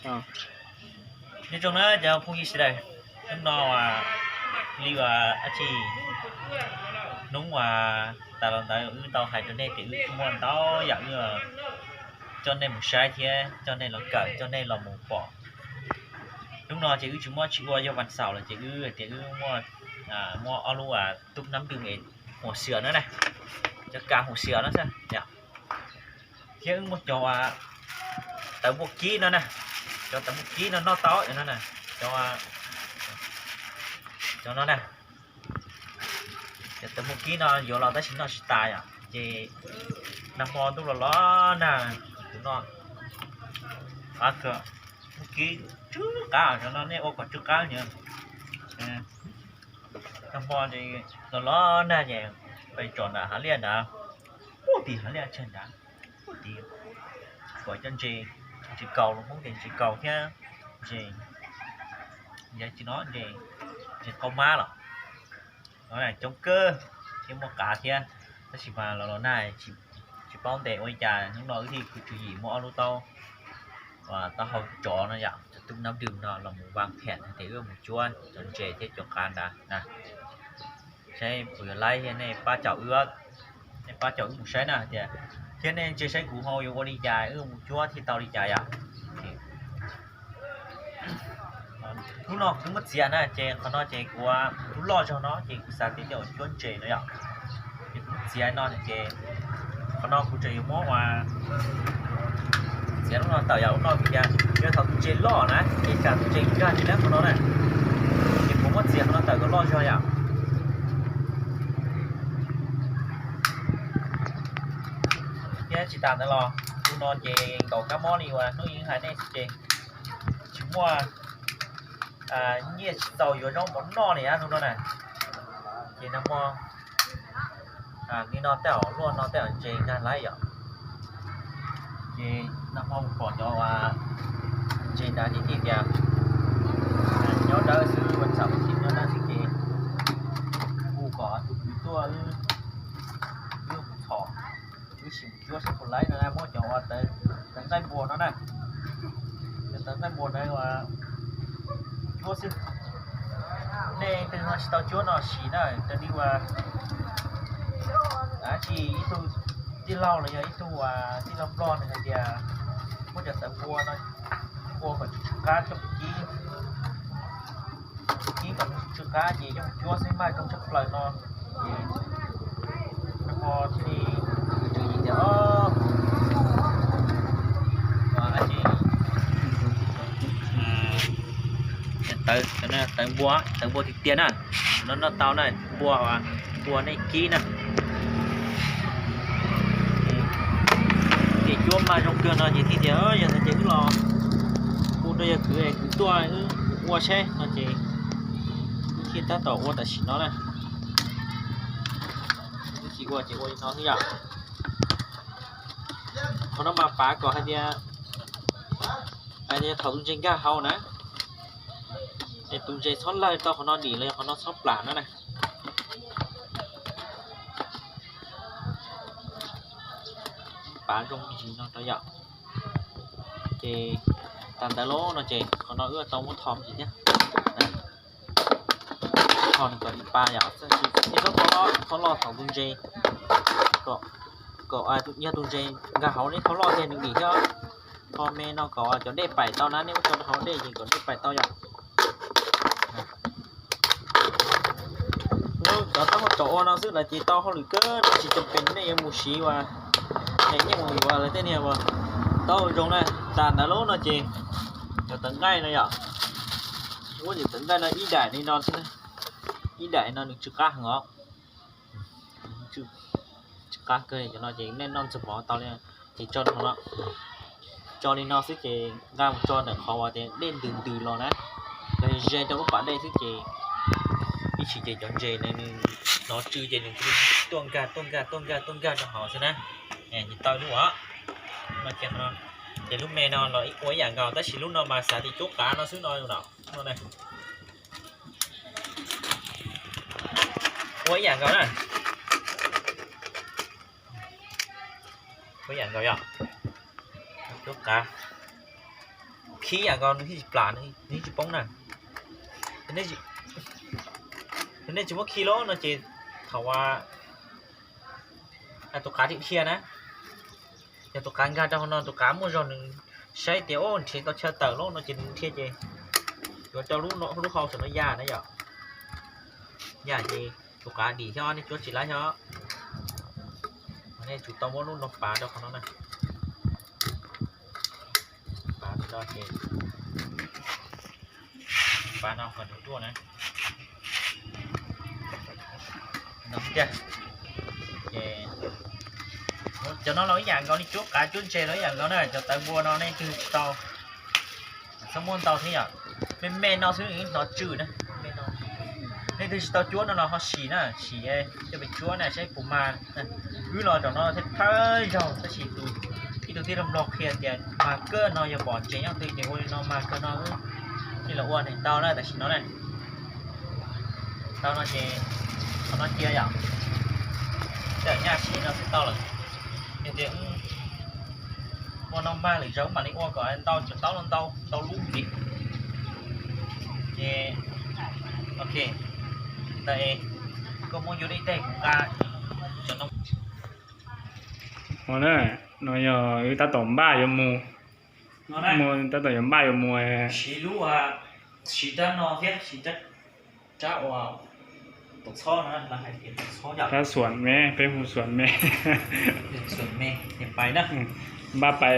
Nyob zoo na cov phooj ywg sawv daws, hnub no li dab tsi, hnub uas tas los ntawd wb tau hais rau nej tias wb muaj ntau yam wb coj nej mus saib thiab coj nej los kawm coj nej los mus pom. Hnub no ces wb tsis muab tsis ua yog vas xaum lawm ces wb tias wb muaj, muab ob lub tub nab dw es hua xiam no na, cov kas hua xiam no xwb, thiab wb muaj cov tawv npua kib no na, cov tawv npua kib no noj tau no na, cov no na, cov tawv npua kib no yuav los tab sis noj tsis tas yom, ces nag hmo ntuj los los nag, kuv no npua kib tsw qab, cov no nej ua kom tsw qab nyob. Nag hmo los los nag ces pais tsom nram hav liaj ntawd, ub, tim hav liaj tsag ntawd, ub, tim kom cov ntses, ntses kaus, lus Hmoob tias ntses kaus thiab ntses, ntses, ntses qau mab los, coob kawg thiab muaj qav thiab, tab sis mas los los nag tsis paub ntes ua li cas, hnub no wb thiaj khwv tswv yim muab ob lub taub, taub hau tsov no yom, cov tub nab dw no los mus vaj phem hais tias wb mus cuab cov ntses thiab cov qav ntawd na. Saib puas yuav laib thiab nej pab caum wb, nej pab caum wb mus saib na hais tias, thiab nej ntsia saib kuv ho yuav ua li cas wb mus cuab thiaj tau li cas yom. Hnub no kuv twb muab txiav na ces qhov no ces kuv, lub loj zog no ces kuv xav tias coj mus cuab ntses no yom. Ces kuv muab txiav no ces qhov no kuv tseem yuav muab ua, txiav lub no tawm yom, lub no vim tias yog thaum tus ntses loj na ces tsam tus ntses nkag tsis lab qhov no na, ces kuv muab txiav qhov no tawm kom loj zog yom. Thiab tsis tas ntawd los hnub no ces nkaum kab mob li uas hnub ib hais nej xwb ces tsis muaj nyiaj tsis txaus yuav zaub mov noj li hnub no na. Ces nag hmo li no tej zaum luaj no tej zaum ntses nkag laib yom. Ces nag hmo mus pom cov ntses ntawd ces thiaj tias nyob dawb xwb, ua txhaum ua txhim nyob dawb xwb ces kuv kom tus kwv tuaj wb mus txhom, wb sim mus cuab saib puas laib no na, muab cov uas tawv nqaij npua no na. Cov tawv nqaij npua ntawd ua cuab xwb. Nej twg ho tsis tau cuab no sim na, raws li uas dab tsi ib tug tij laug los yog ib tug uas tij laug Nplog nws hais tias muab cov tawv npua no ua kom tsw tsw qab coj mus kib, kib kom tsw tsw qab ces coj mus cuab xwb mas zoo tshaj plaws no. Ces nag hmo thiaj li khwv tswv yim tias, o, tawv, tawv npua, tawv npua tiag tiag na, no noj tau na, npua, npua nej kib na. Ces cuab mas zoo kawg no ces thiaj tias yog hais tias wb los hu rau yawg kwv es kwv tuaj wb ua saib no ces wb thiaj tab tom ua tam sim no na. Wb tsis ua ces ua li no xwb yom. Qhov no mas pav kom hais tias, hais tias thaum tus ntses nkag hauv na, es tus ntses txhob lawg tau qhov no dim los yog qhov no txhob plam no na. Pav zoo ntsis no rau yom. Ces tag ntawd lawm no ces qhov no wb tau muab tho ntsis thiab. Tho nws kom dim pa yom, txhob tho loj thaum tus ntses, kom yog tus ntses nkag hauv neb tho loj tiag nws dim thiab. Tho me no kom cov dej paim tau na, neb muab tso rau hauv dej ces kom dej paim tau yom. Cov tab hau tsom ua no xwb lawm ces tau hauj lwm kawg no tsis cam pes nej yuav mus siv uas, es nyiaj mus yuav lawv tej niag uas tau zoo na. Tag ntawd lawm no ces cov tawv nqaij no yom, muab cov tawv nqaij no ib daim li no xwb, ib daim no nws tsw qab heev os. Tsw qab kawg li cov no ces nej noj ntxuag mov tau li, ces tso li no, tso li no xwb ces nqa mus tso ntawm qhov uas tias dej ntws ntws los na, los ze rau lub pas dej xwb ces ib chim ces cov ntses na nws hnov tsw ces nws tuaj nkag tuaj nkag tuaj nkag tuaj nkag rau hauv xwb na. Ces tau lub os, ces lub me no los ua ib yam nkaus tab sis lub no mas xav tias cuab qav no xwb no no. Ua ib yam nkaus na. Ua ib yam nkaus yog cuab qav. Ok, Khi ib yam nkaus nws thiaj tsis plam, nws thiaj tsis poob na. Yog nej tsis muab khi lawm no ces thaum tus qav dhia na, yog tus qav nkag rau hauv no tus qav muaj zog nws saib tias nrhiav tau chaw tawm lawm no ces nws dhia ces yuav rau lub hau saum no ya na yom. Ya ces tus qav dim xyov nej cuab tsis laib xyov. Nej tsum tau muab lub no pav rau qhov no na. Pav no ces, pav no kom nws ruaj na. No tiag. Cov no los ib yam nkaus, nej cuab qav cuab ntses los ib yam nkaus na, cov tawv npua no nej twg tsis tau, txhob muab ntau thiab yom. Me me no xwb hnov tsw na. Nej twg tsis tau cuab no los ho sim na, sim coj pes cuab na saib puas mag. Wb los zaum no thiaj thawj zaug tab sis tus, ib tug tij laug Nplog qhia tias mag kawg no, yog pom ntses nyob twg ces ua li no mag kawg no. Wb thiaj los ua neeg tau na tam sim no na. Tau no ces qhov no cia yom, tawm nyaj siv no xwb tau lawm. Yog tias ua no mag lwm zaus mam li ua kom ntau, cov taub no ntau ntau lub ntxiv. Ces ok, ntawd es koj muab yuav ib teg kuv nqa. Cov no, no yog wb tab tom npaj yuav mus, mus tab tom yuav npaj yuav mus siv lub, siv rab no thiab siv rab, rab uas, rab xuam me, peb hu xuam me. Npaj pais,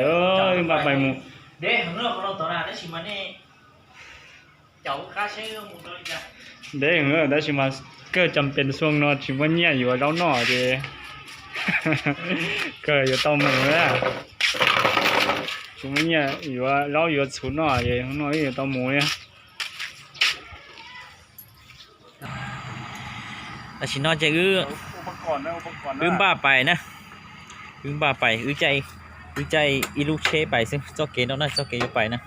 npaj pais mus. Deb heev tab sis mas kawg cam pes xyoo no tsis muaj nyiaj yuav zaub noj ces kawg yuav tau mus na. Tsis muaj nyiaj yuav zaub yuav txhuv noj ces no wb yuav tau mus li. Tam sim no ces wb npaj pais na, wb npaj pais, wb caij ib lub tsheb pais xwb, txoj kev no na, txoj kev yuav pais na.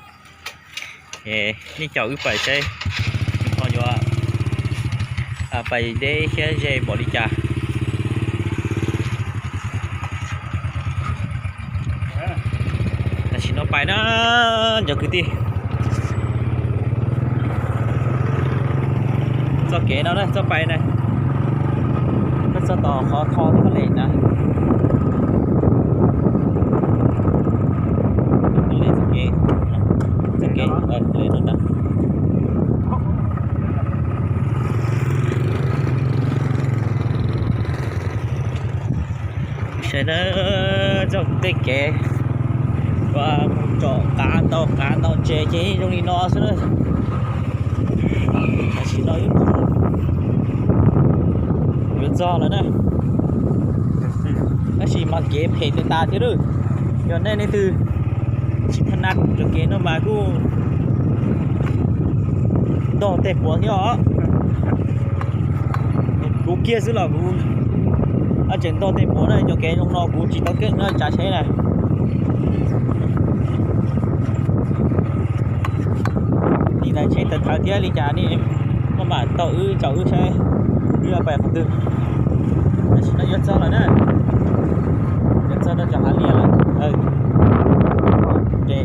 Nej caum wb pais saib ho yuav pais deb thiab ze npaum li cas. Tam sim no pais na cov kwv tij. Txoj kev no na, txoj pais na, koj txog tom qhov tho thiab lem na. Txoj kev, txoj kev, txoj kev no na. Saib na, txoj tej kev uas mus tsom qav ntau qav ntau ntses ces zoo li no xwb na. Tam sim no yuav txog lawm na. Tab sis mas kev phem tas tas thiab lawm. Yog nej leej twg tsis thaj nab cov kev no mas kuj ntog tej puav thiab os. Kuv kiag xwb los kuv tseem ntog tej puav na, cov kev zoo no kuv tsis tau keej no tsav tsheb na. Nim no tsheb tawv thawv thiab li cas ne, maj mam tau wb caum wb saib wb yuav pais qhov twg. Tam sim no yuav txog lawm na, yuav txog rau cov hav liaj lawm. Ces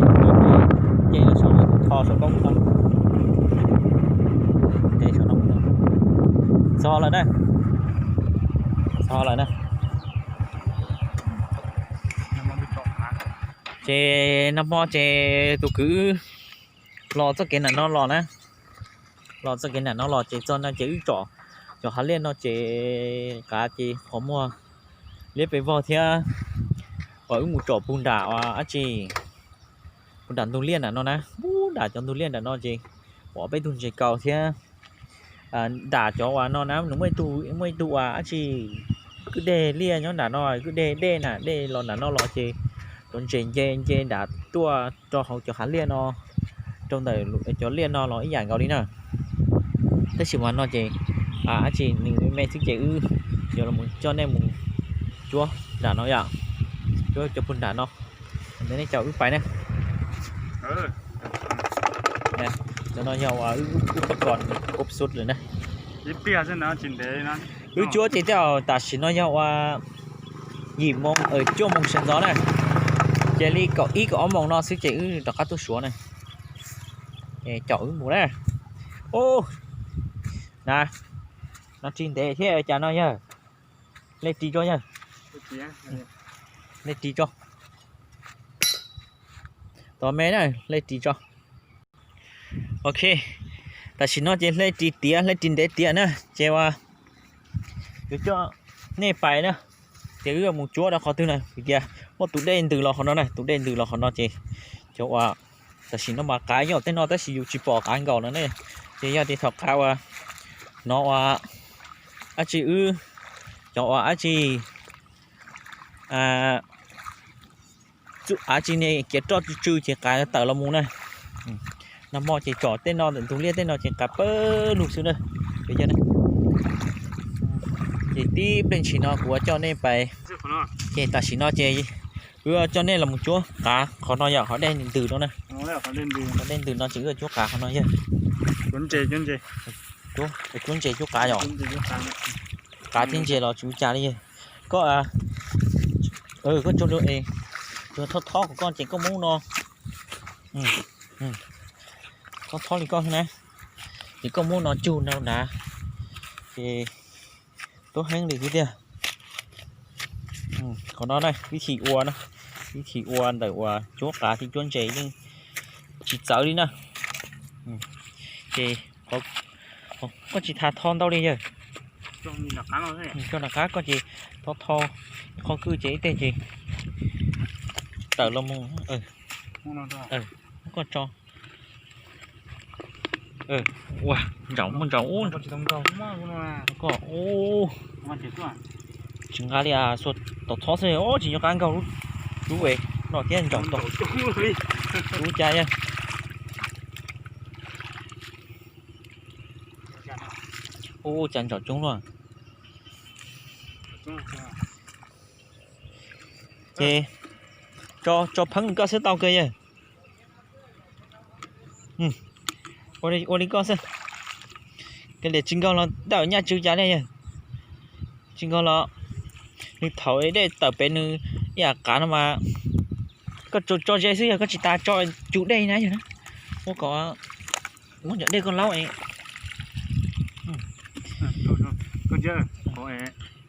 ces los saum no, tho saum koob no, ces saum no, txog lawm na, txog lawm na. Ces nag hmo ces tus kwv los txoj kev nram no los na, los txoj kev nram no los ces txog no ces wb tsom cov hav liaj no ces qav ces qhov muag liab pes vog thiab. Uas wb mus tsom puag nram uas dab tsi, puag nram ntug liaj nram no na, puag nram cov ntug liaj nram no ces pom peb tug ntses kaus thiab. Nram cov uas no na nws muaj ib tug, muaj ib tug uas dab tsi kwj deg liaj nyob nram no, kwj deg dej na, dej los nram no los ces cov ntses nce nce nram tuaj rau hauv cov hav liaj no, rau ntawm cov liaj no los ib yam nkaus li na. Tab sis mas no ces dab tsi nws me xwb ces wb yuav los coj nej mus cuab nram no yom, cuab cov puag nram no. Ntawd nej caum wb pais na. Cov no yog uas wb, wb pab kom kub xub lawm na. Wb cuab ces tej zaum tam sim no yog uas yim moo, cuaj moo sawv ntxov na, ces li kaum ib kaum ob moos no xwb ces wb rov qab tuaj suav na. Caum wb mus na. Ub, na, no ris ntev thiab cas no yawg. Hle ris tso yawg. Hle ris tso. Tos me na, hle ris tso. Ok, tam sim no ces hle ris tiav, hle ris ntev tiav na ces ua yuav coj nej pais na. Ces wb mus cuab rau qhov twg na, vim tias muaj tus dej ntws los qhov no na, tus dej ntws los qhov no ces cov ua tam sim no mas qav nyob tej no tab sis yus tsis pom qav nkaus no ne. Ces yog tias thaum qav ua hnov ua dab tsi wb, cov ua dab tsi txuj av tsis ne kiav roj tsw tsw ces qav tawm los mus na. Nag hmo ces tsom tej no ntawm ntug liaj tej no ces qav pawg lug xwb na. Ces tib pliag ntshis no kuv yuav coj nej pais. Ces tam sim no ces wb coj nej los mus cuab qav qhov no yom, qhov dej ntws no na. Qhov dej ntws no ces wb cuab qav qhov no yog. Cuab ntses cuab qav yom. Qav thiab ntses los tsis ua cas li yog. Koj, koj tso es, thob thob kom koj ces koj muab no, thob thob li koj na, ces koj muab no cug nrau nrad, ces tuab heeb li xwb tiag. Qhov no na, vib thi ua na, vib thi ua ntawm uas cuab qav thiab cuab ntses yeej tsis txawv li na. Ces koj tsis tas tho ntau li yawg. Coj nram qab koj ces tho tho qhov kwj ces ib teg ces tawm los mus. Koj tso. Ua, ntsaum muaj ntsaum ub. Koj, tsis nqa li as, xuas tau thob xwb, tsis nco qab nkaug lub es no thiab, ntsaum tau lub cas yog. Ua cas ntsaum coob luaj. Ces tso pheeb koj xwb tau kawg yawg. Ua li koj xwb. Koj liam tsis nkaug los dawm nyaj tsw cas li yawg. Tsis nkaug los nws thaum dej tawm pem nws ib yam qav no mas koj tso ze xwb yog koj tsis tas tso cug dej na yog na. Ua kom muab cov dej koj laub es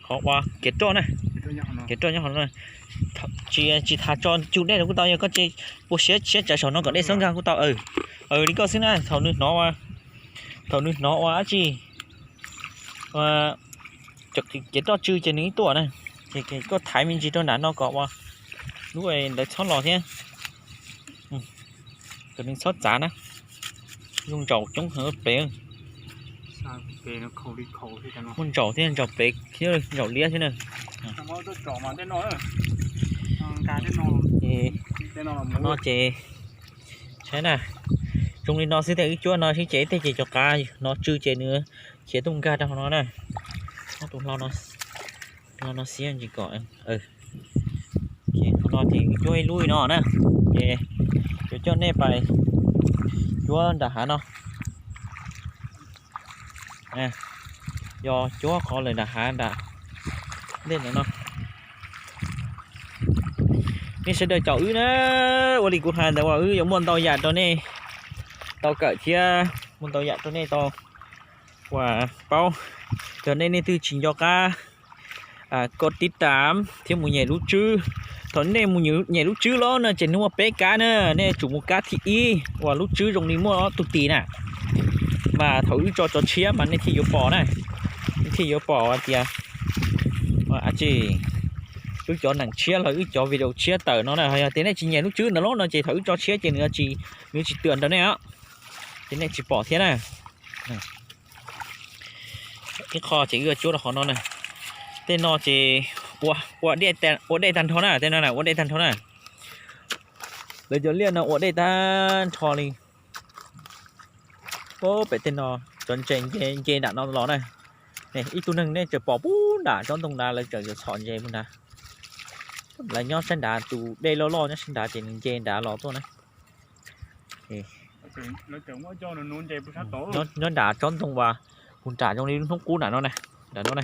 qhov ua kev roj na, kev roj nyob qhov no. Tsis tas tso cug dej los kuj tau, yog koj tsis pua siab siab tsawv saum no kom dej txhob nkag kuj tau. Li koj xwb na, thaum nws hnov ua, thaum nws hnov ua dab tsi kev roj tsw ces nws ib tuaj na, ces koj thaiv me ntsis rau nram no kom ua lub ntawd txhob los thiab. Kom nws txhob txav na. Zoo ntsaum coob heev pem. Muaj ntsaum thiab, ntsaum pem thiab, ntsaum liab thiab na. No ces saib na, zoo li no xwb tiag, wb cuab no xwb ces tej ces cov qav no tsw ces nws khiav tuaj nkag rau hauv no na. Ob tug hlau no xiab ntsis kom. Qhov no ces cuab ib lub no na, ces yuav coj nej pais cuab nram hav no. Yog cuab qhov lawm nram hav nram ntej ntawm no. Nej sawv daws caum wb na, ua li kuv hais ntawd uas wb yuav muaj ntau yam rau nej tau kawm thiab muaj ntau yam rau nej tau uas paub. Yog nej leej twg tsis nco qab koj tib tam thiab mus nyem lub tswb. Thaum nej mus nyem lub tswb los no ces nws muaj peb kab na, nej tsum mus kab thib ib uas lub tswb zoo li muaj ob tug tis na. Mas thaum wb tso tso tshiab mas nej thiaj yuav pom na, nej thiaj yuav pom hais tias dab tsi wb cov neeg tshiab los wb cov video tshiab tawm no na. Yog tias nej tsis nyem lub tswb ntawd los no ces thaum wb tso tshiab ces nws tsis, nws tsis tawm ntawm nej os, ces nej tsis pom thiab na. Ib qho ces wb cuab rau qhov no na. Tej no ces ua, ua dej tag nrho na, tej no na ua dej tag nrho na. Lawv cov liaj no ua dej tag nrho li. Pem tej no cov ntses nce nram no los na. Ib tug neeg nej tseem pom puag nram tsob ntoo nrad, lawv tseem yuav txhom ntses puag nrad. Lawv nyob sab nrad, tus dej loj loj nyob sab nrad ces nws nce nrad los tuaj na. Nyob nram tsob ntoo uas puag nram zoo li lub hnub qub nram no na, nram no na.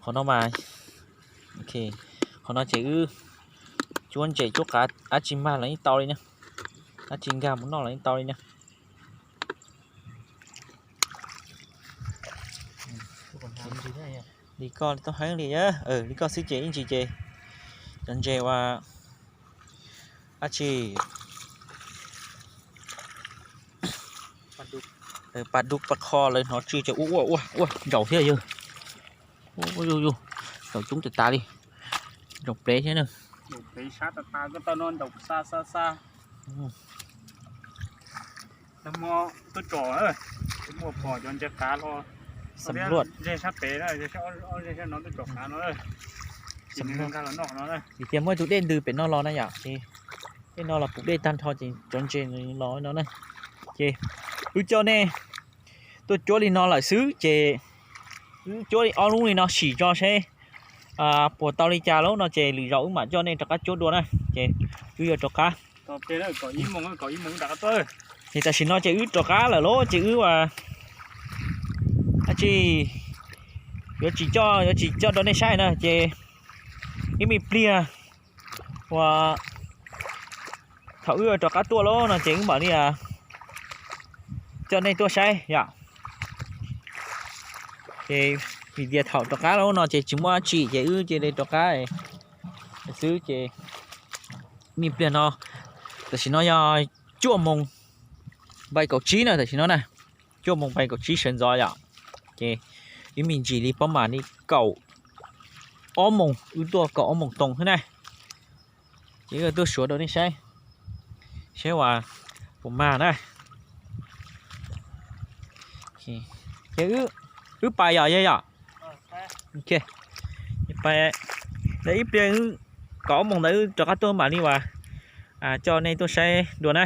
Qhov no mas, qhov no ces wb cuab ntses cuab qav dab tsi mag los yeej tau li na. Dab tsi nkag mus noj los yeej tau li na. Li koj tau heev li, li koj xwb ces ib ntsis ces cov ntses uas dab tsi pa dub pa qho lawv hnov tsw ces ua ua ua ua ntsaum thiab yog. Ua ua ua ntsaum coob tas tas li. Ntsaum plev thiab na. Tub tsom, muaj pom cov ntses qav los, ntses sab pem, ntses sab no tub tsom qav no. Vim tias muaj tus dej ntws pem no los na yom, ces dej no los puv dej tag nrho ces cov ntses los no na. Ces wb coj nej tuaj cuab li no lawm xwb ces wb cuab li ob lub li no sim tso seb puas tau li cas lawm no ces lwm zaus wb mam coj nej rov qab cuab dua na. Ces wb yuav rov qab. Ces tam sim no ces wb rov qab lawm lauj, ces wb ua dab tsi yuav tsis coj, yuav tsis coj rau nej saib na, ces ib me pliag uas thaum wb rov qab tuaj lauj no ces wb mam li coj nej tuaj saib yom. Ces vim tias thaum rov qab lauj no ces tsis muaj dab tsi ces wb cia li rov qab xwb ces me pliag no, tam sim no yog cuaj moos npaim kaum tsib na, tam sim no na, cuaj moos npaim kaum tsib sawv ntxov yom. Ces ib me ntsis li pob mam li kaum ob moos, wb tuaj kaum ob moos too xwb na. Ces wb tuaj suav rau nej saib, saib uas puas mag na. Ces wb pais yom, yog yom. Pais, ib pliag kaum ob moos ntawd wb rov qab tuaj mam li uas coj nej tuaj saib dua na.